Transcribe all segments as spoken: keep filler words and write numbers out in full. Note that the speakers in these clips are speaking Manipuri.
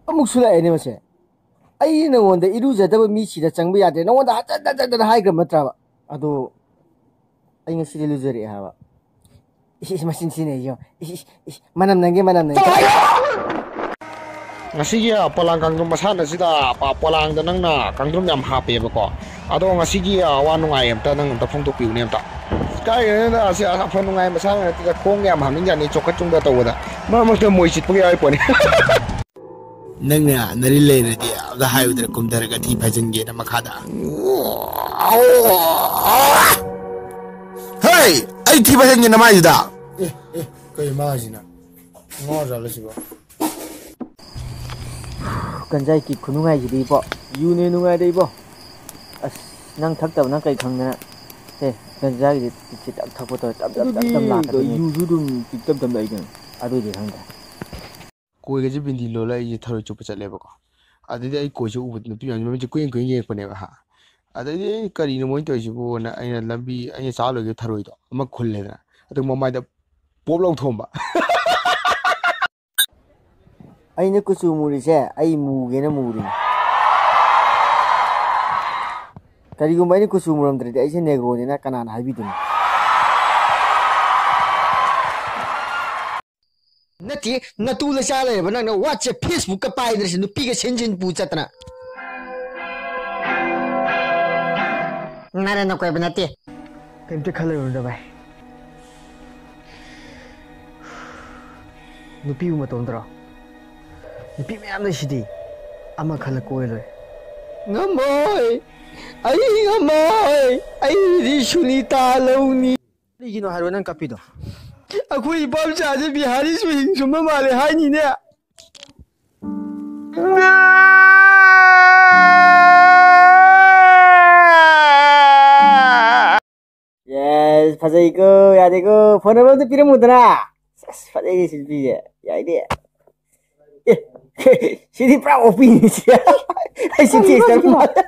ꯑꯃꯨꯛꯁꯨ ꯂꯥꯛꯑꯦꯅꯦ ꯃꯁꯦ꯫ ꯑꯩ ꯅꯉꯣꯟꯗ ꯏꯔꯨꯖꯗꯕ ꯃꯤꯁꯤꯗ ꯆꯪꯕ ꯌꯥꯗ꯭ꯔꯦ, ꯅꯉꯣꯟꯗ ꯍꯟꯖꯟ ꯍꯟꯖꯟ ꯍꯟꯖꯟ ꯍꯥꯏꯈ꯭ꯔꯕ ꯅꯠꯇ꯭ꯔꯕ? ꯑꯗꯣ ꯑꯩ ꯉꯁꯤꯗꯤ ꯂꯨꯖꯔꯛꯑꯦ ꯍꯥꯏꯕ꯫ ꯏꯁ, ꯏꯁ, ꯃꯆꯤꯟ ꯊꯤꯅꯦ, ꯌꯦꯡꯉꯣ꯫ ꯏꯁ, ꯏꯁ, ꯏꯁ, ꯃꯅꯝ ꯅꯝꯒꯦ, ꯃꯅꯝ ꯅꯝꯒꯦ꯫ ꯉꯁꯤꯒꯤ ꯄꯣꯂꯥꯡ ꯀꯥꯡꯗ꯭ꯔꯨꯝ ꯃꯁꯥꯟꯅꯁꯤꯗ ꯄ-, ꯄꯣꯂꯥꯡꯗ ꯅꯪꯅ ꯀꯥꯡꯗ꯭ꯔꯨꯝ ꯌꯥꯝ ꯍꯥꯞꯄꯦꯕꯀꯣ꯫ ꯑꯗꯣ ꯉꯁꯤꯒꯤ ꯑꯋꯥ ꯅꯨꯡꯉꯥꯏ ꯑꯝꯇ ꯅꯪ ꯑꯝꯇ ꯐꯣꯡꯗꯣꯛꯄꯤꯌꯨꯅꯦ ꯑꯝꯇ꯫ ꯀꯥꯏꯗꯩꯅꯣꯗ, ꯑꯁꯤ ꯑꯐ ꯅꯨꯡꯉꯥꯏ ꯃꯁꯥꯟꯅ ꯅꯠꯇꯦꯗ, ꯈꯣꯡꯒ ꯌꯥꯝ ꯍꯥꯝꯅꯤꯡꯖꯥꯠꯅꯤ, ꯆꯣꯡꯈꯠ ꯆꯣꯡꯗ ꯇꯧꯕꯗ꯫ ꯃꯔꯛ ꯃꯔꯛꯇ ꯃꯣꯏ ꯆꯤꯠꯄꯒ ꯌꯥꯎꯔꯤ ꯄꯣꯠꯅꯤ꯫ ꯅꯪꯅ ꯅꯔꯤꯜ ꯂꯩꯔꯗꯤ ꯑꯝꯇ ꯍꯥꯏꯌꯨꯗꯅ, ꯀꯨꯝꯊꯔꯒ ꯊꯤ ꯐꯥꯏꯖꯤꯟꯒꯦꯅ ꯃꯈꯥꯗ꯫ ꯍꯩ! ꯑꯩ ꯊꯤ ꯐꯥꯏꯖꯤꯟꯒꯦ ꯅꯃꯥꯏꯗꯨꯗ! ꯑꯦ, ꯑꯦ, ꯀꯩ ꯃꯥꯁꯤꯅ? ꯉꯥꯎꯔꯖꯥꯠꯂꯣ ꯁꯤꯕꯣ? ꯒꯟꯖꯥꯏ ꯀꯤꯛ ꯈꯨꯅꯨꯡꯉꯥꯏꯁꯤꯗꯤ ꯏꯕꯣ꯫ ꯌꯨꯅ ꯍꯦꯟꯅ ꯅꯨꯡꯉꯥꯏꯗ ꯏꯕꯣ꯫ ꯑꯁ, ꯅꯪ ꯊꯛꯇꯕ ꯅꯪ ꯀꯩ ꯈꯪꯗꯅ? ꯍꯦ, ꯒꯟꯖꯥꯒꯤꯗꯤ ꯀꯤꯛꯁꯦ ꯇꯞ ꯊꯛꯄ ꯇꯧꯔꯦ, ꯇꯞ, ꯇꯞ, ꯇꯞ, ꯑꯗꯨꯗꯤ ꯇꯞ ꯂꯥꯛꯀꯗꯣꯏꯅꯤ꯫ ꯌꯨꯁꯨ ꯑꯗꯨꯝ ꯀꯤꯛ ꯇꯞ ꯇꯞ ꯂꯥꯛꯏ ꯀꯩꯅꯣ꯫ ꯑꯗꯨꯏꯗꯤ ꯈꯪꯗ꯭ꯔꯦ꯫ ꯀꯣꯏꯒꯁꯦ ꯕꯤꯟꯗꯤ ꯂꯣꯜꯂ ꯑꯩꯁꯦ ꯊꯔꯣꯏ ꯆꯨꯞꯄ ꯆꯠꯂꯦꯕꯀꯣ꯫ ꯑꯗꯩꯗꯤ ꯑꯩ ꯀꯣꯏꯁꯦ ꯎꯕꯗ ꯅꯨꯄꯤ ꯃꯌꯥꯝꯁꯦ ꯃꯃꯤꯠꯁꯦ ꯀꯨꯏꯌꯦꯡ ꯀꯨꯏꯌꯦꯡ ꯌꯦꯡꯉꯛꯄꯅꯦꯕ, ꯍꯥ꯫ ꯑꯗꯩꯗꯤ ꯑꯩ, "ꯀꯔꯤꯅꯣ ꯃꯣꯏꯅ ꯇꯧꯔꯤꯁꯤꯕꯣꯅ?" ꯑꯩꯅ ꯂꯝꯕꯤ, ꯑꯩꯅ ꯆꯥ ꯂꯣꯏꯈꯤꯕ ꯊꯔꯣꯏꯗꯣ ꯑꯃ ꯈꯨꯜꯂꯦꯗꯅ, ꯑꯗꯨ ꯃꯃꯥꯏꯗ ꯄꯣꯞ ꯂꯥꯎ ꯊꯣꯝꯕ꯫ ꯑꯩꯅ ꯀꯨꯆꯨ ꯃꯨꯔꯤꯁꯦ ꯑꯩ ꯃꯨꯒꯦꯅ ꯃꯨꯔꯤꯅꯤ꯫ ꯀꯔꯤꯒꯨꯝꯕ ꯑꯩꯅ ꯀꯨꯆꯨ ꯃꯨꯔꯝꯗ꯭ꯔꯗꯤ ꯑꯩꯁꯦ ꯅꯦꯒ꯭ꯔꯣꯅꯤꯅ ꯀꯅꯥꯅ ꯍꯥꯏꯕꯤꯗꯣꯏꯅꯣ? ꯅꯠꯇꯦ, ꯅꯇꯨ ꯂꯩꯆꯥ ꯂꯩꯔꯕ ꯅꯪꯅ WhatsApp, Facebook ꯀ ꯄꯥꯏꯗ꯭ꯔꯁꯤ, ꯅꯨꯄꯤꯒ ꯁꯤꯟ ꯁꯤꯟ ꯄꯨ ꯆꯠꯇꯅ꯫ ꯅꯥꯔꯦ ꯅꯀꯣꯏꯕ ꯅꯠꯇꯦ꯫ ꯀꯩꯝꯇ ꯈꯜꯂꯨꯅꯨꯗ ꯚꯥꯏ꯫ ꯅꯨꯄꯤꯕꯨ ꯃꯇꯣꯝꯗꯔꯣ? ꯅꯨꯄꯤ ꯃꯌꯥꯝ ꯂꯩꯁꯤꯗꯤ, ꯑꯃ ꯈꯜꯂ ꯀꯣꯏꯔ ꯂꯣꯏꯔꯦ꯫ ꯉꯝꯃꯣꯏ, ꯑꯩ ꯉꯝꯃꯣꯏ, ꯑꯩꯗꯤ ꯁꯨꯅꯤꯇꯥ ꯂꯧꯅꯤ꯫ ꯀꯔꯤꯒꯤꯅꯣ ꯍꯥꯏꯔꯣ ꯅꯪ ꯀꯞꯄꯤꯗꯣ? ꯑꯩꯈꯣꯏ ꯏꯄꯥꯝꯆꯥꯁꯦ ꯕꯤꯍꯥꯔꯤꯁꯨ ꯍꯤꯡ ꯁꯨꯝꯕ ꯃꯥꯜꯂꯦ ꯍꯥꯏꯅꯤꯅꯦ꯫ ꯌꯦꯁ, ꯐꯖꯩꯀꯣ, ꯌꯥꯗꯦꯀꯣ꯫ ꯐꯣꯟ ꯅꯝꯕꯔ ꯑꯝꯇ ꯄꯤꯔꯝꯃꯨꯗꯅ꯫ ꯑꯁ, ꯐꯖꯩꯅꯦ ꯁꯤ ꯅꯨꯄꯤꯁꯦ꯫ ꯌꯥꯏꯅꯦ꯫ ꯑꯦ, ꯁꯤꯗꯤ ꯄꯨꯔꯥ ꯑꯣꯄꯤꯅꯤ ꯁꯤ꯫ ꯑꯩ ꯁꯤ ꯇꯦꯁ ꯇꯧꯔ ꯃꯥꯜꯂꯦ꯫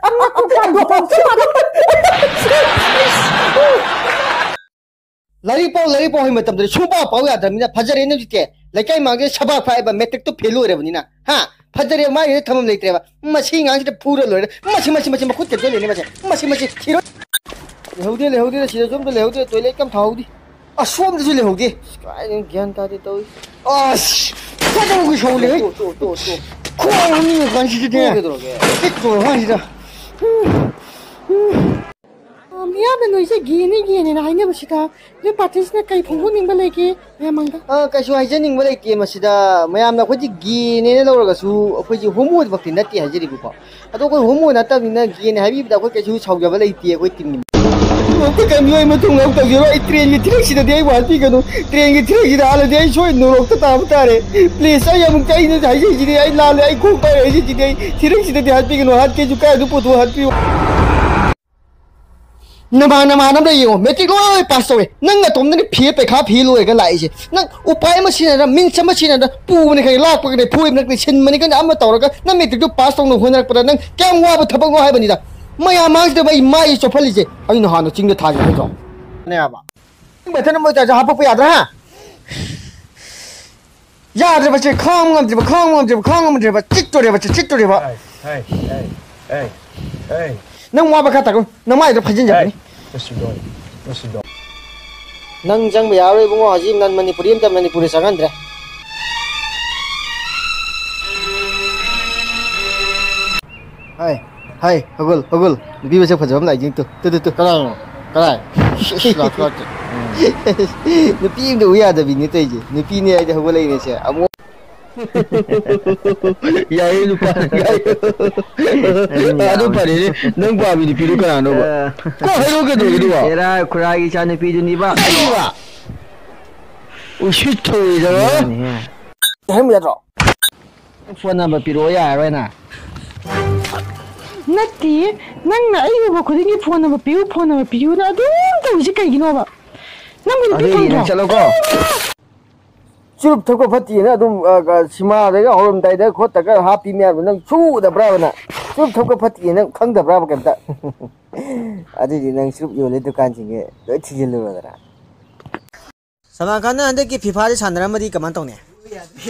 ꯂꯥꯏꯔꯤꯛ ꯄꯥꯎ, ꯂꯥꯏꯔꯤꯛ ꯄꯥꯎ ꯍꯥꯏꯕ ꯃꯇꯝꯗꯗꯤ ꯁꯨꯡꯄꯥ ꯄꯥꯎ ꯌꯥꯗ꯭ꯔꯕꯅꯤꯅ ꯐꯖꯔꯦꯅꯦ ꯍꯧꯖꯤꯛꯇꯤ꯫ ꯂꯩꯀꯥꯏ ꯃꯥꯡꯗ ꯁꯕꯥꯛ ꯐꯥꯏꯕ ꯃꯦꯇ꯭ꯔꯤꯛꯇꯣ ꯐꯦꯜ ꯑꯣꯏꯔꯕꯅꯤꯅ, ꯍꯥ? ꯐꯖꯔꯦ ꯃꯥꯒꯤꯗꯤ ꯊꯝꯐꯝ ꯂꯩꯇ꯭ꯔꯦꯕ꯫ ꯃꯁꯤ ꯑꯉꯥꯡꯁꯤꯗ ꯐꯨꯔ ꯂꯣꯏꯔꯦ꯫ ꯃꯁꯤ, ꯃꯁꯤ, ꯃꯁꯤ ꯃꯈꯨꯠ ꯀꯦꯟꯖꯜꯂꯦꯅꯦ ꯃꯁꯦ꯫ ꯃꯁꯤ, ꯃꯁꯤ ꯊꯤꯔꯣ꯫ ꯂꯩꯍꯧꯗꯦ, ꯂꯩꯍꯧꯗꯦ, ꯁꯤꯗꯁꯨ ꯑꯝꯇ ꯂꯩꯍꯧꯗꯦ꯫ ꯇꯣꯏꯂꯦꯠ ꯀꯝ ꯊꯥꯍꯧꯗꯦ꯫ ꯑꯁꯣꯝꯗꯁꯨ ꯂꯩꯍꯧꯗꯦ꯫ ꯑꯁ, ꯀꯥꯏꯗꯩꯅꯣ ꯒ꯭ꯌꯥꯟ ꯇꯥꯗꯦ ꯇꯧꯔꯤꯁꯦ꯫ ꯑꯁ, ꯐꯖꯅ ꯁꯧꯂꯦ꯫ ꯇꯣ, ꯇꯣ, ꯇꯣ, ꯇꯣ꯫ ꯈꯣꯡ ꯍꯥꯝꯅꯤꯡꯉ ꯀꯥꯟꯁꯤꯗꯅꯦ꯫ ꯇꯣ, ꯀꯩꯗꯧꯔꯒꯦ? ꯄꯤꯛ ꯇꯧꯔ ꯀꯥꯟꯁꯤꯗ꯫ ꯑ, ꯃꯤꯌꯥꯝꯅ ꯅꯣꯏꯁꯦ ꯒꯦꯅꯦ, ꯒꯦꯅꯦꯅ ꯍꯥꯏꯅꯕꯁꯤꯗ ꯅꯣꯏ ꯄꯥꯔꯇꯤꯁꯤꯅ ꯀꯩ ꯐꯣꯡꯗꯣꯛꯅꯤꯡꯕ ꯂꯩꯒꯦ ꯃꯌꯥꯝ ꯃꯥꯡꯗ? ꯑ, ꯀꯩꯁꯨ ꯍꯥꯏꯖꯅꯤꯡꯕ ꯂꯩꯇꯦ ꯃꯁꯤꯗ꯫ ꯃꯌꯥꯝꯅ ꯑꯩꯈꯣꯏꯁꯦ ꯒꯦꯅꯦꯅ ꯂꯧꯔꯒꯁꯨ ꯑꯩꯈꯣꯏꯁꯦ ꯍꯣꯃꯣꯃꯛꯇꯤ ꯅꯠꯇꯦ ꯍꯥꯏꯖꯔꯤꯕꯀꯣ꯫ ꯑꯗꯣ ꯑꯩꯈꯣꯏ ꯍꯣꯃꯣ ꯅꯠꯇꯕꯅꯤꯅ ꯒꯦꯅꯦ ꯍꯥꯏꯕꯤꯕꯗ ꯑꯩꯈꯣꯏ ꯀꯩꯁꯨ ꯁꯥꯎꯖꯕ ꯂꯩꯇꯦ ꯑꯩꯈꯣꯏ ꯇꯤꯝꯒꯤ꯫ ꯅꯣꯔꯣꯛꯇ ꯀꯩ ꯃꯤꯑꯣꯏ ꯑꯃ ꯊꯨꯡꯅꯕ ꯇꯧꯖꯔꯣꯏ꯫ ꯑꯩ ꯇ꯭ꯔꯦꯟꯒꯤ ꯊꯤꯔꯛꯁꯤꯗꯗꯤ ꯑꯩꯕꯨ ꯍꯥꯠꯄꯤꯒꯅꯨ꯫ ꯇ꯭ꯔꯦꯟꯒꯤ ꯊꯤꯔꯛꯁꯤꯗ ꯍꯥꯠꯂꯗꯤ ꯑꯩ ꯁꯣꯏꯗꯅ ꯅꯣꯔꯣꯛꯇ ꯇꯥꯕ ꯇꯥꯔꯦ꯫ ꯄ꯭ꯂꯤꯁ, ꯑꯩ ꯑꯃꯨꯛꯇ ꯑꯩꯅ ꯍꯥꯏꯖꯩꯁꯤꯗꯤ, ꯑꯩ ꯂꯥꯜꯂꯦ, ꯑꯩ ꯈꯣꯡ ꯄꯥꯏꯔꯦ ꯍꯥꯏꯖꯩꯁꯤꯗꯤ, ꯑꯩ ꯊꯤꯔꯛꯁꯤꯗꯗꯤ ꯍꯥꯠꯄꯤꯒꯅꯨ꯫ ꯍꯥꯠꯀꯦꯁꯨ ꯀꯥꯏꯗ ꯄꯨꯊꯣꯛꯑ ꯍꯥꯠꯄꯤꯌꯨ꯫ ꯅꯃꯥꯟ ꯅꯃꯥꯟꯅꯕꯗ ꯌꯦꯡꯉꯣ, ꯃꯦꯇ꯭ꯔꯤꯛ ꯂꯣꯏ ꯄꯥꯁ ꯇꯧꯔꯦ꯫ ꯅꯪ ꯅꯇꯣꯝꯗꯅ ꯐꯦꯜ, ꯄꯩꯈꯥ ꯐꯦꯜ ꯑꯣꯏꯔꯒ ꯂꯥꯛꯏꯁꯦ꯫ ꯅꯪ ꯎꯄꯥꯏ ꯑꯃ ꯁꯤꯖꯤꯟꯅꯗꯅ, ꯃꯤꯟꯁ ꯑꯃ ꯁꯤꯖꯤꯟꯅꯗꯅ, ꯄꯨꯕꯅꯤ ꯈꯪꯗꯦ, ꯂꯥꯛꯄꯒꯅꯦ, ꯐꯣꯏꯕꯅꯤ ꯈꯪꯗꯦ, ꯁꯤꯟꯕꯅꯤ ꯈꯪꯗꯦ, ꯑꯃ ꯇꯧꯔꯒ ꯅꯪ ꯃꯦꯇ꯭ꯔꯤꯛꯇꯨ ꯄꯥꯁ ꯇꯧꯅꯕ ꯍꯣꯠꯅꯔꯛꯄꯗ ꯅꯪ ꯀꯌꯥꯝ ꯋꯥꯕ ꯊꯕꯛꯅꯣ ꯍꯥꯏꯕꯅꯤꯗ꯫ ꯃꯌꯥꯝ ꯃꯥꯡꯁꯤꯗ ꯑꯩ ꯃꯥꯏ ꯆꯣꯞꯍꯜꯂꯤꯁꯦ꯫ ꯑꯩꯅ ꯍꯥꯟꯅ ꯆꯤꯡꯗ ꯊꯥꯒꯦ ꯍꯥꯏꯗ꯭ꯔꯣ? ꯅꯦ ꯍꯥꯏꯕ꯫ ꯅꯪ ꯕꯇꯟ ꯑꯃ ꯑꯣꯏꯇꯥꯔꯁꯨ ꯍꯥꯞꯄꯛꯄ ꯌꯥꯗ꯭ꯔꯥ, ꯍꯥ? ꯌꯥꯗ꯭ꯔꯦꯕ ꯁꯦ, ꯈꯥꯡꯕ ꯉꯝꯗ꯭ꯔꯦꯕ, ꯈꯥꯡꯕ ꯉꯝꯗ꯭ꯔꯦꯕ, ꯈꯥꯡꯕ ꯉꯝꯗ꯭ꯔꯦꯕ, ꯆꯤꯠꯇꯣꯔꯦꯕ, ꯆꯤꯠꯇꯣꯔꯦꯕ꯫ ꯍꯥꯏ, ꯍꯥꯏ, ꯍꯥꯏ, ꯍꯥꯏ, ꯍꯥꯏ꯫ ꯅꯪ ꯋꯥꯕ ꯈꯔ ꯇꯥꯒꯨꯝ, ꯅꯃꯥꯏꯗꯣ ꯐꯩꯖꯤꯟꯖꯔꯛꯀꯅꯤ꯫ ꯍꯥꯏ, ꯃꯁꯤ ꯗꯣꯟ, ꯃꯁꯤ ꯗꯣꯟ꯫ ꯅꯪ ꯆꯪꯕ ꯌꯥꯔꯣꯏ ꯏꯕꯨꯡꯉꯣ, ꯍꯧꯖꯤꯛ ꯅꯟ ꯃꯅꯤꯄꯨꯔꯤ ꯑꯝꯇ ꯃꯅꯤꯄꯨꯔꯗ ꯆꯪꯍꯟꯗ꯭ꯔꯦ꯫ ꯍꯥꯏ, ꯍꯥꯏ, ꯍꯧꯒꯠ, ꯍꯧꯒꯠ꯫ ꯅꯨꯄꯤ ꯃꯁꯛ ꯐꯖꯕ ꯑꯃ ꯂꯥꯛꯏ, ꯌꯦꯡ ꯇꯨ, ꯇꯨ, ꯇꯨ, ꯇꯨ꯫ ꯀꯅꯥꯅꯣ? ꯀꯅꯥꯏ? ꯏꯁ, ꯂꯥꯛꯇꯦ, ꯂꯥꯛꯇꯦ꯫ ꯎꯝ꯫ ꯅꯨꯄꯤ ꯑꯝꯗ ꯎ ꯌꯥꯗꯕꯤꯅꯦ ꯇꯧꯔꯤꯁꯦ꯫ ꯅꯨꯄꯤꯅꯦ ꯍꯥꯏꯗꯤ ꯍꯧꯒꯠꯂꯛꯏꯅꯦ ꯁꯦ꯫ ꯑꯃꯨꯛ ꯌꯥꯏꯌꯦ, ꯅꯨꯄꯥ, ꯌꯥꯏꯌꯦ꯫ ꯑꯗꯨ ꯌꯥꯕꯅꯤ꯫ ꯐꯔꯦꯅꯦ, ꯅꯪ ꯄꯥꯝꯃꯤ ꯅꯨꯄꯤꯗꯨ ꯀꯅꯥꯅꯣꯕ? ꯑ꯫ ꯀꯣ ꯍꯥꯏꯔꯛꯑꯣ ꯀꯩꯗꯧꯔꯒꯦ ꯑꯗꯨꯕꯣ? ꯍꯦꯔꯥ ꯈꯨꯔꯥꯏꯒꯤ ꯏꯆꯥ ꯅꯨꯄꯤꯗꯨꯅꯤꯕ꯫ ꯀꯩꯅꯣꯕ? ꯎꯁꯤꯠ ꯊꯧꯑꯣꯏꯗꯕ꯫ ꯕꯦꯔꯥꯅꯤꯍꯦ꯫ ꯍꯥꯏꯔꯝꯕ ꯌꯥꯗ꯭ꯔꯣ? ꯐꯣꯟ ꯅꯝꯕꯔ ꯄꯤꯔꯛꯑꯣ ꯌꯥꯔꯔꯣꯏꯅ꯫ ꯅꯠꯇꯤꯌꯦ, ꯅꯪꯅ ꯑꯩ ꯎꯕ ꯈꯨꯗꯤꯡꯒꯤ ꯐꯣꯟ ꯅꯝꯕꯔ ꯄꯤꯌꯨ, ꯐꯣꯟ ꯅꯝꯕꯔ ꯄꯤꯌꯨꯅ ꯑꯗꯨꯝ ꯇꯧꯔꯤꯁꯦ ꯀꯩꯒꯤꯅꯣꯕ? ꯅꯪꯕꯨ ꯅꯨꯄꯤ ꯑꯗꯨꯗꯤ ꯅꯪ ꯐꯪꯗ꯭ꯔꯣ? ꯆꯠꯂꯣꯀꯣ꯫ ꯆꯨꯔꯨꯞ ꯊꯛꯄ ꯐꯠꯇꯦꯅ ꯑꯗꯨꯝ, ꯑ, ꯑ, ꯁꯤꯃꯥꯗꯒ ꯍꯧꯔꯝꯗꯥꯏꯗ ꯈꯣꯠꯇꯒ ꯍꯥꯞꯄꯤ ꯃꯌꯥꯝꯗꯣ ꯅꯪ ꯁꯨꯗꯕ꯭ꯔꯥꯕ ꯅꯪ? ꯆꯨꯔꯨꯞ ꯊꯛꯄ ꯐꯠꯇꯦ ꯅꯪ ꯈꯪꯗꯕ꯭ꯔꯥꯕ ꯀꯩꯝꯇ? ꯑꯗꯨꯏꯗꯤ ꯅꯪ ꯆꯨꯔꯨꯞ ꯌꯣꯜꯂꯤ ꯗꯨꯀꯥꯟꯁꯤꯡꯁꯦ ꯂꯣꯏ ꯊꯤꯖꯤꯜꯂꯨꯔꯣꯗꯅ꯫ ꯁꯜꯃꯥꯟ ꯈꯥꯟꯅ ꯍꯟꯗꯛꯀꯤ ꯐꯤꯐꯥꯗꯤ ꯁꯥꯟꯅꯔꯝꯃꯗꯤ ꯀꯃꯥꯏꯅ ꯇꯧꯅꯤ?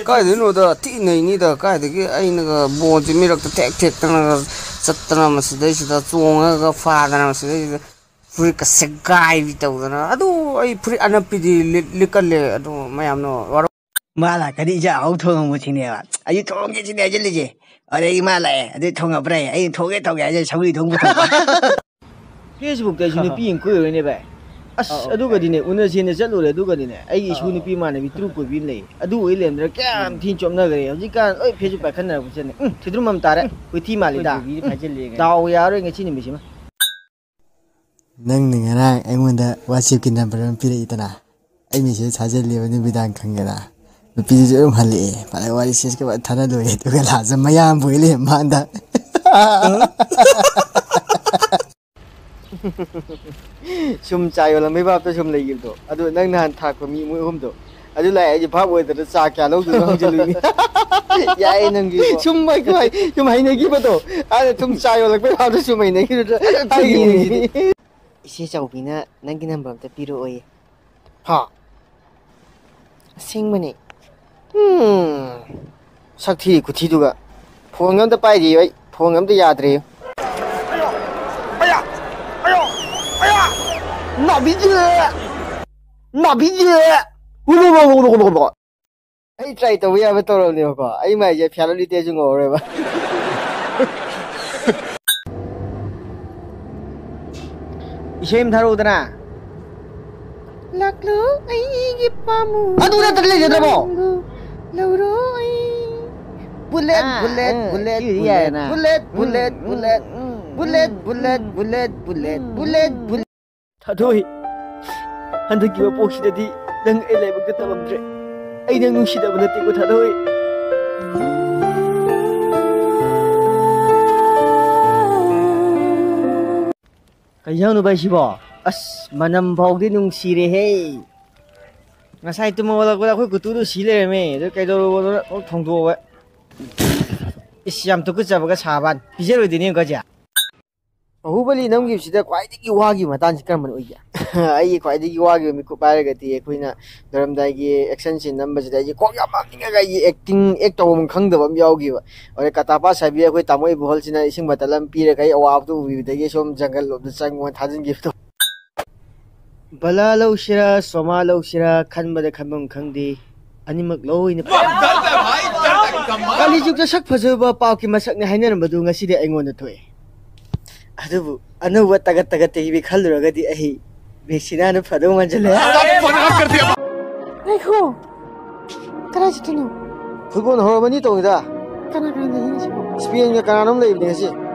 ꯀꯥꯏꯗꯩꯅꯣꯗ, ꯊꯤ ꯅꯩꯅꯤꯗ꯫ ꯀꯥꯏꯗꯒꯤ ꯑꯩꯅꯒ ꯕꯣꯜꯁꯦ ꯃꯤꯔꯛꯇ ꯊꯦꯛ ꯊꯦꯛꯇꯅꯒ ꯆꯠꯇꯅ, ꯃꯁꯤꯗꯩꯁꯤꯗ ꯆꯣꯡꯉꯒ ꯐꯥꯗꯅ, ꯃꯁꯤꯗꯩꯁꯤꯗ ꯐꯨꯔꯤꯠꯀ ꯁꯦꯒꯥꯏꯕꯤ ꯇꯧꯗꯅ꯫ ꯑꯗꯨ ꯑꯩ ꯐꯨꯔꯤꯠ ꯑꯅꯞꯄꯤꯗꯤ ꯂꯤꯠ-, ꯂꯤꯠꯀꯜꯂꯦ꯫ ꯑꯗꯨ ꯃꯌꯥꯝꯅ ꯋꯥꯔꯧ- ꯃꯥ ꯂꯥꯛꯀꯅꯤ, ꯏꯟꯖꯥꯡ ꯑꯍꯥꯎ ꯊꯣꯡꯉꯝꯃꯨ ꯁꯤꯅꯦꯕ꯫ ꯑꯩꯁꯨ ꯊꯣꯡꯒꯦ ꯁꯤꯅꯦ ꯍꯥꯏꯖꯤꯜꯂꯤꯁꯦ꯫ ꯑꯗꯩ ꯃꯥ ꯂꯥꯛꯑꯦ, ꯑꯗꯨ ꯊꯣꯡꯉꯕ꯭ꯔꯥ? ꯑꯩ ꯊꯣꯡꯒꯦ ꯊꯣꯡꯒꯦ ꯍꯥꯏꯖꯤꯜ ꯁꯧꯒ꯭ꯔꯤ ꯊꯣꯡ ꯄꯨꯊꯣꯛꯄ꯫ Facebookꯇ ꯑꯩꯁꯨ ꯅꯨꯄꯤ ꯑꯃ ꯀꯣꯏꯔꯨꯔꯦꯅꯦ ꯚꯥꯏ꯫ ꯑꯁ, ꯑꯧ, ꯑꯧ, ꯑꯗꯨꯒꯗꯤꯅꯦ, ꯎꯅꯁꯦꯅ ꯆꯠꯂꯨꯔꯦ꯫ ꯑꯗꯨꯒꯗꯤꯅꯦ, ꯑꯩꯒꯤ ꯏꯁꯨ, ꯑꯧ, ꯅꯨꯄꯤ ꯏꯃꯥꯟꯅꯕꯤ ꯇꯔꯨꯛ ꯀꯣꯏꯕꯤ ꯑꯃ ꯂꯩ꯫ ꯑꯗꯨ ꯑꯣꯏ ꯂꯩꯔꯝꯗꯅ ꯀꯌꯥꯝ ꯎꯝ꯫ ꯊꯤꯅ ꯆꯣꯞꯅꯈ꯭ꯔꯦ꯫ ꯍꯧꯖꯤꯛꯀꯥꯟ ꯂꯣꯏ Facebook ꯄꯥꯏꯈꯠꯅꯔꯛꯄꯁꯤꯗꯅꯦ, ꯎꯝ, ꯊꯤꯗ꯭ꯔꯨꯝ ꯑꯃ ꯇꯥꯔꯦ꯫ ꯎꯝ꯫ ꯀꯨꯊꯤ ꯃꯥꯜꯂꯤꯗ꯫ ꯑꯩꯈꯣꯏ ꯕꯤꯕꯤꯗꯤ ꯐꯥꯖꯤꯜꯂꯦ ꯀꯥꯏꯅ꯫ ꯗꯥꯎ ꯌꯥꯔꯣꯏ ꯉꯁꯤ ꯅꯨꯃꯤꯠꯁꯤꯃ꯫ ꯅꯪꯅ ꯉꯔꯥꯡ ꯑꯩꯉꯣꯟꯗ WhatsAppꯀꯤ number ꯑꯃ ꯄꯤꯔꯛꯏꯗꯅ, ꯑꯩ message ꯊꯥꯖꯤꯜꯂꯦꯕ ꯅꯨꯃꯤꯗꯥꯡ ꯈꯪꯒꯦꯅ꯫ ꯅꯨꯄꯤꯗꯨꯁꯨ ꯑꯗꯨꯝ ꯍꯜꯂꯛꯑꯦ꯫ ꯐꯅ ꯋꯥꯔꯤ ꯁꯦꯁꯀ ꯐꯖꯅ ꯊꯥꯅ ꯂꯣꯏꯔꯦ꯫ ꯑꯗꯨꯒ ꯂꯥꯁꯇ ꯃꯌꯥꯝꯕ ꯑꯣꯏ ꯂꯩꯔꯝꯕ ꯋꯥꯅꯤꯗ꯫ ꯁꯨꯝ ꯆꯥ ꯌꯣꯜꯂꯝꯕꯩ ꯚꯥꯞꯇ ꯁꯨꯝ ꯂꯩꯈꯤꯕꯗꯣ, ꯑꯗꯨ ꯅꯪ ꯅꯍꯥꯟ ꯊꯥꯛꯄ ꯃꯤ ꯃꯣꯏ ꯑꯍꯨꯝꯗꯣ, ꯑꯗꯨ ꯂꯥꯛꯑꯦ꯫ ꯑꯩꯁꯦ ꯚꯥꯞ ꯑꯣꯏꯗꯅ ꯆꯥ ꯀꯌꯥ ꯂꯧꯗꯣꯏꯅꯣ ꯍꯪꯖꯤꯜꯂꯨꯏꯅꯤ꯫ ꯌꯥꯏꯌꯦ ꯅꯪꯒꯤꯀꯣ꯫ ꯁꯨꯝ ꯑꯩꯈꯣꯏ ꯁꯨꯝ ꯍꯩꯅꯈꯤꯕꯗꯣ, ꯑꯗ ꯁꯨꯝ ꯆꯥ ꯌꯣꯜꯂꯛꯄꯩ ꯚꯥꯞꯇ ꯁꯨꯝ ꯍꯩꯅꯈꯤꯕꯗꯣ ꯍꯥꯏꯈꯤꯕꯅꯤ꯫ ꯏꯆꯦ ꯆꯥꯎꯕꯤꯅ ꯅꯪꯒꯤ number ꯑꯝꯇ ꯄꯤꯔꯛꯑꯣꯌꯦ꯫ ꯍꯥ? ꯑꯁꯦꯡꯕꯅꯦ꯫ ꯎꯝ꯫ ꯁꯛ ꯊꯤ ꯈꯨꯊꯤꯗꯨꯒ꯫ Phoneꯒ ꯑꯝꯇ ꯄꯥꯏꯗꯦ ꯑꯩ꯫ Phoneꯒ ꯑꯝꯇ ꯌꯥꯗ꯭ꯔꯦ꯫ ꯑꯌꯥ! ꯑꯌꯥ! ꯑꯌꯥ! ꯅꯥꯕꯤꯁꯦ! ꯅꯥꯕꯤꯁꯦ! ꯑꯩ try ꯇꯧꯕ ꯌꯥꯕ ꯇꯧꯔꯕꯅꯦꯕꯀꯣ꯫ ꯑꯩ ꯃꯥꯏꯁꯦ ꯐꯤꯌꯥꯂꯣꯂꯤꯇꯦꯁꯨ ꯉꯧꯔꯔꯣꯏꯕ꯫ ꯏꯁꯩ ꯑꯃ ꯊꯥꯔꯛꯎꯗꯅ꯫ ꯂꯥꯛꯂꯣ ꯑꯩꯒꯤ ꯄꯥꯃꯨ꯫ ꯑꯗꯨ ꯅꯠꯇ꯭ꯔꯗꯤ ꯂꯩꯖꯗ꯭ꯔꯕꯣ? ꯂꯧꯔꯣ ꯑꯩ꯫ Bullet, ꯑꯥ, bullet, ꯑꯥ, bullet, ꯁꯤꯗꯤ bullet, ꯌꯥꯏꯅ꯫ Bullet, bullet, ꯎꯝ, ꯎꯝ, bullet, ꯎꯝ, bullet, ꯎꯝ, bullet, ꯎꯝ, bullet, ꯎꯝ, bullet, ꯎꯝ, bullet꯫ ꯊꯥꯗꯣꯏ, ꯍꯟꯗꯛꯀꯤ ꯃꯄꯣꯛꯁꯤꯗꯗꯤ ꯅꯪ ꯑꯩ ꯂꯥꯏꯕꯛꯇ ꯇꯝꯃꯝꯗ꯭ꯔꯦ꯫ ꯑꯩ ꯅꯪ ꯅꯨꯡꯁꯤꯗꯕ ꯅꯠꯇꯦꯀꯣ ꯊꯥꯗꯣꯏ꯫ ꯀꯩ ꯏꯟꯖꯥꯡꯅꯣ ꯚꯥꯏ ꯁꯤꯕꯣ? ꯑꯁ, ꯃꯅꯝ ꯐꯥꯎꯗꯤ ꯅꯨꯡꯁꯤꯔꯦꯍꯦ꯫ ꯉꯁꯥꯏ ꯇꯨꯝ ꯍꯧꯒꯠꯂꯛꯄꯗ ꯑꯩꯈꯣꯏ ꯀꯨꯇꯨꯗꯨ ꯁꯤ ꯂꯩꯔꯝꯃꯦ꯫ ꯑꯗꯨ ꯀꯩꯗꯧꯔꯕꯅꯣ ꯊꯣꯡꯗꯣꯛꯑꯒ꯫ ꯏꯁ, ꯌꯥꯝ ꯇꯨꯀꯠꯆꯕꯒ ꯁꯥꯕ ꯋꯥꯅꯤ꯫ ꯄꯤꯖꯔꯣꯏꯗꯣꯏꯅꯦ ꯌꯦꯡꯉꯨꯀꯣ ꯁꯦ꯫ ꯕꯥꯍꯨꯕꯂꯤ ꯅꯝꯈꯤꯕꯁꯤꯗ ꯈ꯭ꯋꯥꯏꯗꯒꯤ ꯋꯥꯈꯤꯕ ꯃꯇꯥꯡꯁꯤ ꯀꯔꯝꯕꯅ ꯑꯣꯏꯒꯦ? ꯑꯩꯒꯤ ꯈ꯭ꯋꯥꯏꯗꯒꯤ ꯋꯥꯈꯤꯕ ꯃꯤꯀꯨꯞ ꯍꯥꯏꯔꯒꯗꯤ ꯑꯩꯈꯣꯏꯅ ꯂꯣꯏꯔꯝꯗꯥꯏꯒꯤ action scene ꯅꯝꯕꯁꯤꯗ ꯑꯩꯁꯦ ꯀꯣꯛ ꯌꯥꯝ ꯉꯥꯎꯅꯤꯡꯉꯒ ꯑꯩꯁꯦ acting act ꯇꯧꯐꯝ ꯈꯪꯗꯕ ꯑꯃ ꯌꯥꯎꯈꯤꯕ꯫ ꯑꯗꯩ ꯀꯇꯥꯄꯥꯁ ꯍꯥꯏꯕꯤ ꯑꯩꯈꯣꯏ ꯇꯥꯃꯣ ꯏꯕꯣꯍꯜꯁꯤꯅ ꯏꯁꯤꯡ ꯕꯇꯜ ꯑꯃ ꯄꯤꯔꯒ ꯑꯩ ꯑꯋꯥꯕꯗꯨ ꯎꯕꯤꯕꯗꯒꯤ ꯁꯣꯝ ꯖꯪꯒꯜ ꯂꯣꯝꯗ ꯆꯪꯉꯣ ꯊꯥꯖꯤꯟꯈꯤꯕꯗꯣ꯫ ꯕꯂꯥ ꯂꯧꯁꯤꯔꯥ, ꯁꯣꯃꯥ ꯂꯧꯁꯤꯔꯥ ꯈꯟꯕꯗ ꯈꯟꯐꯝ ꯈꯪꯗꯦ꯫ ꯑꯅꯤꯃꯛ ꯂꯣꯏꯅ ꯐꯩ꯫ ꯀꯥꯂꯤꯖꯨꯛꯇ ꯁꯛ ꯐꯖꯕ ꯄꯥꯞꯀꯤ ꯃꯁꯛꯅꯤ ꯍꯥꯏꯅꯔꯝꯕꯗꯨ ꯉꯁꯤꯗꯤ ꯑꯩꯉꯣꯟꯗ ꯊꯣꯛꯑꯦ꯫ ꯑꯗꯨꯕꯨ ꯑꯅꯧꯕ ꯇꯒꯠ ꯇꯒꯠ ꯇꯦꯛꯄꯤ ꯈꯜꯂꯨꯔꯒꯗꯤ ꯑꯩ ꯃꯦꯛꯁꯤꯅꯥꯅ ꯐꯗꯧ ꯃꯥꯟꯁꯤꯜꯂꯦ꯫ ꯉꯥꯏꯈꯣ, ꯀꯗꯥꯏ ꯆꯠꯇꯣꯏꯅꯣ? ꯐꯨꯠꯕꯣꯜ ꯍꯧꯔꯕꯅꯤ ꯇꯧꯔꯤꯗ꯫ ꯀꯅꯥ ꯀꯅꯥ ꯂꯩꯒꯦ ꯉꯁꯤꯕꯣ? ꯏꯁꯄꯦꯟꯒ ꯀꯅꯥꯅꯣꯝ ꯂꯩꯕꯅꯦ ꯉꯁꯤ꯫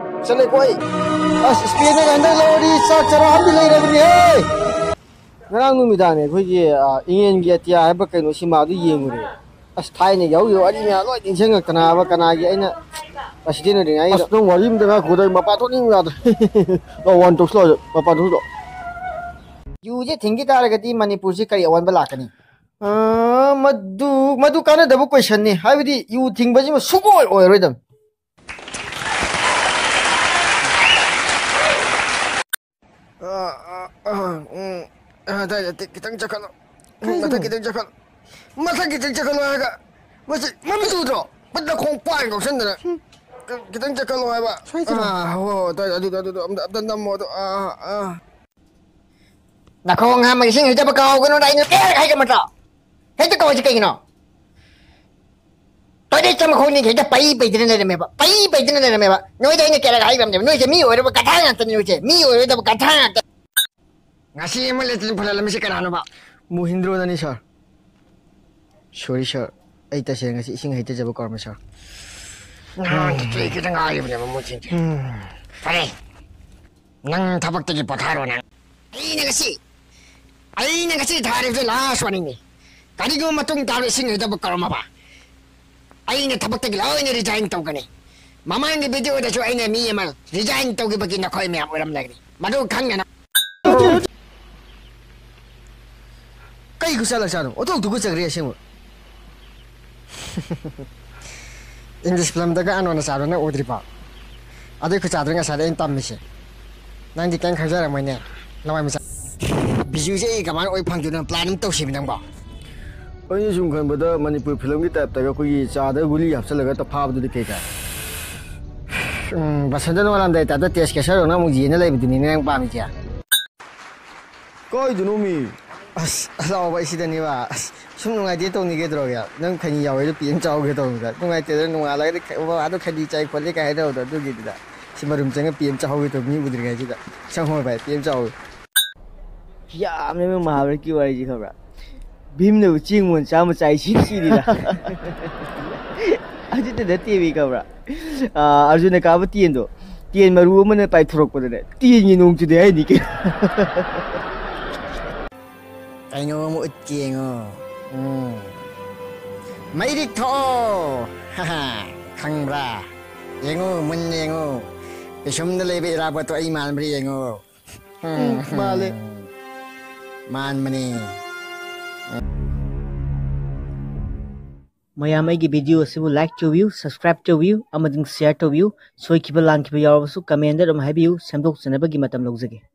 ꯆꯠꯂꯦꯀꯣ ꯑꯩ꯫ ꯑꯁ, ꯏꯁꯄꯦꯟꯅꯒ ꯍꯟꯗꯛ ꯂꯧꯔꯗꯤ ꯆꯥꯛ ꯆꯔꯥ ꯑꯃꯗꯤ ꯂꯩꯔꯕꯅꯤꯍꯦ꯫ ꯉꯔꯥꯡ ꯅꯨꯃꯤꯗꯥꯡꯅꯦ ꯑꯩꯈꯣꯏꯒꯤ, ꯑ, ꯏꯪꯂꯦꯟꯒꯤ ꯑꯇꯤꯌꯥ ꯍꯥꯏꯕ ꯀꯩꯅꯣ ꯁꯤꯃꯥꯗꯨ ꯌꯦꯡꯉꯨꯔꯦ꯫ ꯑꯁ, ꯊꯥꯏꯅꯒꯤ ꯍꯧꯈꯤꯕ ꯋꯥꯔꯤ ꯃꯌꯥꯝ ꯂꯣꯏ ꯅꯤꯡꯁꯤꯡꯉꯛꯇꯅꯕ, ꯀꯅꯥꯒꯤ ꯑꯩꯅ president ꯑꯣꯏꯔꯤꯉꯩꯒꯤꯗꯣ꯫ ꯑꯁ, ꯅꯪ ꯋꯥꯔꯤ ꯑꯝꯇ ꯉꯥꯏꯈꯣꯗ, ꯑꯩ ꯃꯄꯥꯟ ꯊꯣꯛꯅꯤꯡꯕ ꯌꯥꯗ꯭ꯔꯦ꯫ ꯂꯥꯛꯑꯣ, ꯋꯥꯟ ꯇꯧꯁꯤ ꯂꯥꯛꯑꯣ, ꯃꯄꯥꯟ ꯊꯣꯛꯁꯤ ꯂꯥꯛꯑꯣ꯫ ꯌꯨꯁꯦ ꯊꯤꯡꯈꯤ ꯇꯥꯔꯒꯗꯤ ꯃꯅꯤꯄꯨꯔꯁꯦ ꯀꯔꯤ ꯑꯑꯣꯟꯕ ꯂꯥꯛꯀꯅꯤ? ꯑ, ꯃꯗꯨ, ꯃꯗꯨ ꯀꯥꯟꯅꯗꯕ questionꯅꯤ꯫ ꯍꯥꯏꯕꯗꯤ ꯌꯨ ꯊꯤꯡꯕꯁꯤꯃ ꯁꯨꯡꯑꯣꯏ ꯑꯣꯏꯔꯣꯏꯗꯕꯅꯤ꯫ ꯑ, ꯑ, ꯑ, ꯎꯝ, ꯑ, ꯑꯗꯥꯏꯗ ꯇꯤ-, ꯈꯤꯇꯪ ꯆꯠꯈꯠꯂꯣ꯫ ꯎꯝ, ꯀꯩꯅꯣ? ꯃꯊꯛ ꯈꯤꯇꯪ ꯆꯠꯈꯠꯂꯣ꯫ ꯃꯊꯛ ꯈꯤꯇꯪ ꯆꯠꯈꯠꯂꯣ ꯍꯥꯏꯔꯒ, ꯃꯁꯤ ꯃꯃꯤꯠ ꯎꯗ꯭ꯔꯣ? ꯃꯈꯣꯡ ꯄꯥꯏ ꯀꯧꯁꯟꯗꯅ꯫ ꯍꯨꯝ꯫ ꯈꯤꯇꯪ ꯆꯠꯈꯠꯂꯣ ꯍꯥꯏꯕ꯫ ꯁ꯭ꯋꯥꯏꯗꯔꯣ? ꯑ, ꯍꯣ, ꯍꯣ, ꯑꯗꯥꯏꯗ, ꯑꯗꯨꯗ, ꯑꯗꯨꯗ, ꯑꯝꯇ, ꯑꯝꯇ ꯅꯝꯃꯣ ꯑꯗꯣ꯫ ꯑ, ꯑ꯫ ꯅꯈꯣꯡ ꯍꯥꯝꯃꯒ ꯏꯁꯤꯡ ꯍꯩꯖꯕ ꯀꯥꯎꯒꯅꯨꯅ ꯑꯩꯅ ꯀꯌꯥꯔꯛ ꯍꯥꯏꯒꯦ ꯃꯇ꯭ꯔꯣ? ꯍꯦꯛꯇ ꯀꯧꯏꯁꯤ ꯀꯩꯒꯤꯅꯣ? Toiletꯁꯦ ꯃꯈꯣꯡ ꯑꯅꯤꯒ ꯍꯦꯛꯇ ꯄꯩ ꯄꯩꯗꯅ ꯂꯩꯔꯝꯃꯦꯕ꯫ ꯄꯩ ꯄꯩꯗꯅ ꯂꯩꯔꯝꯃꯦꯕ꯫ ꯅꯣꯏꯗ ꯑꯩꯅ ꯀꯌꯥꯔꯛ ꯍꯥꯏꯈ꯭ꯔꯕꯅꯦꯕ꯫ ꯅꯣꯏꯁꯦ ꯃꯤ ꯑꯣꯏꯔꯕ ꯒꯙꯥ ꯉꯥꯛꯇꯅꯤ ꯅꯣꯏꯁꯦ꯫ ꯃꯤ ꯑꯣꯏꯔꯣꯏꯗꯕ ꯒꯙꯥ ꯉꯥꯛꯇ꯫ ꯉꯁꯤ ꯑꯃ ꯂꯦꯇ꯭ꯔꯤꯟ ꯐꯨꯜꯍꯜꯂꯝꯃꯤꯁꯤ ꯀꯅꯥꯅꯣꯕ? ꯃꯣꯍꯤꯟꯗ꯭ꯔꯣꯅꯅꯤ, sir꯫ Sorry, sir꯫ ꯑꯩ ꯇꯁꯦꯡꯅ ꯉꯁꯤ ꯏꯁꯤꯡ ꯍꯩꯊꯖꯕ ꯀꯥꯎꯔꯝꯃꯦ, sir꯫ ꯅꯍꯥꯟ ꯆꯦ ꯈꯤꯇꯪ ꯍꯥꯏꯈꯤꯕꯅꯦꯕ ꯃꯣꯏꯁꯤꯡꯁꯦ꯫ ꯎꯝ꯫ ꯐꯔꯦ꯫ ꯅꯪ ꯊꯕꯛꯇꯒꯤ ꯄꯣꯊꯥꯔꯣ ꯅꯪ꯫ ꯑꯩꯅ ꯉꯁꯤ, ꯑꯩꯅ ꯉꯁꯤ ꯊꯥꯔꯤꯕꯁꯦ last warningꯅꯤ꯫ ꯀꯔꯤꯒꯨꯝꯕ ꯃꯇꯨꯡ ꯇꯥꯕ ꯏꯁꯤꯡ ꯍꯩꯊꯕ ꯀꯧꯔꯝꯃꯕ, ꯑꯩꯅ ꯊꯕꯛꯇꯒꯤ ꯂꯣꯏꯅ resign ꯇꯧꯒꯅꯤ꯫ ꯃꯃꯥꯡꯒꯤ videoꯗꯁꯨ ꯑꯩꯅ ꯃꯤ ꯑꯃ resign ꯇꯧꯈꯤꯕꯒꯤ ꯅꯈꯣꯏ ꯃꯌꯥꯝ ꯑꯣꯏꯔꯝꯂꯒꯅꯤ꯫ ꯃꯗꯨ ꯈꯪꯅꯅ꯫ ꯀꯩ ꯈꯨꯠꯁꯥ ꯂꯛꯁꯥꯅꯣ? ꯑꯣꯟꯊꯣꯛ ꯇꯨꯀꯠꯆꯈ꯭ꯔꯦ ꯑꯁꯦꯡꯕ꯫ English filmꯗꯒ ꯑꯅꯣꯟꯅ ꯆꯥꯕ ꯅꯪ ꯎꯗ꯭ꯔꯤꯕꯣ? ꯑꯗꯨꯏ ꯈꯨꯆꯥꯗꯨꯅ ꯉꯁꯥꯏꯗ ꯑꯩꯅ ꯇꯝꯃꯤꯁꯦ꯫ ꯅꯪꯗꯤ ꯀꯩꯝ ꯈꯪꯖꯔꯝꯃꯣꯏꯅꯦ, ꯂꯋꯥꯏ ꯃꯆꯥ꯫ ꯕꯤꯖꯨꯁꯦ ꯑꯩ ꯀꯃꯥꯏꯅ ꯑꯣꯏ ꯐꯪꯗꯣꯏꯅꯣ? ꯄ꯭ꯂꯥꯟ ꯑꯃ ꯇꯧꯁꯤꯃꯤ ꯅꯪꯕꯣ꯫ ꯑꯩꯅ ꯁꯨꯝ ꯈꯟꯕꯗ ꯃꯅꯤꯄꯨꯔ ꯐꯤꯂꯝꯒꯤ ꯇꯥꯏꯞꯇꯒ ꯑꯩꯈꯣꯏꯒꯤ ꯆꯥꯗ ꯒꯨꯂꯤ ꯍꯥꯞꯆꯜꯂꯒ ꯇꯞ ꯐꯥꯕꯗꯨꯗꯤ ꯀꯩ ꯀꯥꯏ? ꯎꯝ, ꯕꯁꯟꯇ ꯅꯣꯡꯉꯥꯜꯂꯝꯗꯥꯏ ꯇꯥꯏꯞꯇ ꯇꯦꯁ ꯀꯦꯁꯔꯗꯧꯅ ꯑꯃꯨꯛ ꯌꯦꯟꯅ ꯂꯩꯕꯗꯨꯅꯤꯅꯦ ꯅꯪ ꯄꯥꯝꯃꯤꯁꯦ? ꯀꯥꯏꯗꯅꯣꯃꯤ? ꯑꯁ, ꯂꯥꯎꯕ ꯑꯩ ꯁꯤꯗꯅꯦꯕ꯫ ꯑꯁ, ꯁꯨꯝ ꯅꯨꯡꯉꯥꯏꯇꯦ ꯇꯧꯅꯤ ꯀꯩꯗꯧꯔꯒꯦ? ꯅꯪ ꯈꯩꯅꯤ ꯌꯥꯎꯋꯦꯗꯣ ꯄꯤ ꯑꯦꯝ ꯆꯥꯍꯧꯒꯦ ꯇꯧꯕꯗ꯫ ꯅꯨꯡꯉꯥꯏꯇꯦꯗ, ꯅꯣꯡꯉꯥꯜꯂꯒꯗꯤ ꯈ-, ꯕꯕꯥꯗꯣ ꯈꯩꯅꯤ ꯆꯥꯏ ꯈꯣꯠꯂꯤ ꯀꯥꯏ ꯍꯥꯏꯅꯕꯗꯣ ꯑꯗꯨꯒꯤꯗꯨꯗ꯫ ꯁꯤ ꯃꯔꯨꯝ ꯆꯪꯉ ꯄꯤ ꯑꯦꯝ ꯆꯥꯍꯧꯒꯦ ꯇꯧꯕ ꯃꯤ ꯎꯗ꯭ꯔꯤꯉꯩꯁꯤꯗ꯫ ꯁꯪꯍꯣꯏ ꯚꯥꯏ, ꯄꯤ ꯑꯦꯝ ꯆꯥꯍꯧꯒꯦ꯫ ꯌꯥꯝꯃꯦꯕ ꯃꯍꯥꯚꯥꯔꯠꯀꯤ ꯋꯥꯔꯤꯁꯦ ꯈꯪꯕ꯭ꯔꯥ? ꯚꯤꯝꯅꯕꯨ ꯆꯦꯡ ꯃꯣꯟ ꯆꯥꯝꯃ ꯆꯥꯏ ꯁꯤ ꯁꯤꯅꯤꯗ꯫ ꯑꯗꯨꯗ ꯅꯠꯇꯦꯃꯤ ꯈꯪꯕ꯭ꯔꯥ? ꯑꯥ, ꯑꯔꯖꯨꯅ ꯀꯥꯕ ꯇꯦꯟꯗꯣ, ꯇꯦꯟ ꯃꯔꯨ ꯑꯃꯅ ꯄꯥꯏꯊꯣꯔꯛꯄꯗꯅꯦ, ꯇꯦꯟꯒꯤ ꯅꯣꯡ ꯆꯨꯗꯦ ꯍꯥꯏꯅꯤ ꯀꯩꯅꯣ꯫ ꯀꯩꯅꯣꯝ ꯎꯠꯀꯦ ꯌꯦꯡꯉꯣ꯫ ꯎꯝ꯫ ꯃꯩꯔꯤꯛ ꯊꯣꯛꯑꯣ! ꯈꯪꯕ꯭ꯔꯥ? ꯌꯦꯡꯉꯨ, ꯃꯨꯟꯅ ꯌꯦꯡꯉꯨ꯫ ꯄꯤꯁꯨꯝꯗ ꯂꯩꯕ ꯏꯔꯥꯕꯣꯠꯇꯣ ꯑꯩ ꯃꯥꯟꯕ꯭ꯔꯥ ꯌꯦꯡꯉꯨ꯫ ꯎꯝ, ꯃꯥꯜꯂꯦ꯫ ꯃꯥꯟꯕꯅꯤ꯫ ꯃꯌꯥꯝ ꯑꯩꯒꯤ video ꯑꯁꯤꯕꯨ like ꯇꯧꯕꯤꯌꯨ, subscribe ꯇꯧꯕꯤꯌꯨ ꯑꯃꯗꯤ share ꯇꯧꯕꯤꯌꯨ꯫ ꯁꯣꯏꯈꯤꯕ ꯂꯥꯟꯈꯤꯕ ꯌꯥꯎꯔꯕꯁꯨ comment ꯑꯗꯨꯝ ꯍꯥꯏꯕꯤꯌꯨ, ꯁꯦꯝꯗꯣꯛꯆꯅꯕꯒꯤ ꯃꯇꯝ ꯂꯧꯖꯒꯦ꯫